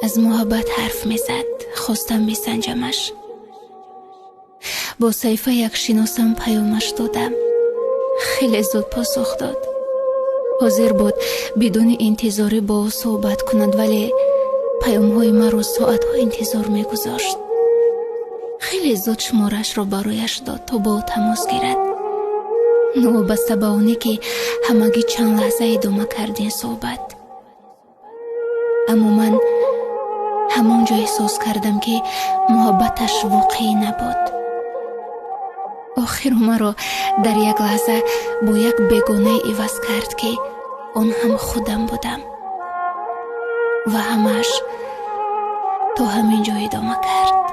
Аз муҳаббат ҳарф мезад. Хостам бисанҷамаш. Бо саҳифа як шиносам паёмаш додам. Хеле зуд посух дод. Ҳозир буд бидуни интизорӣ бо ӯ суҳбат кунад, вале паёмҳои маро соатҳо интизор мегузошт. Хеле зуд шумораашро барояш дод, то бо ӯ тамос гирад. Новобаста ба оне ки ҳамагӣ чанд лаҳза идома кард ин суҳбат, аммо ман ҳамон ҷо эҳсос кардам, ки муҳаббаташ воқеӣ набуд. Охиру маро дар як лаҳза бо як бегонае иваз кард, ки он ҳам худам будам. Ва ҳамааш то ҳамин ҷо идома кард.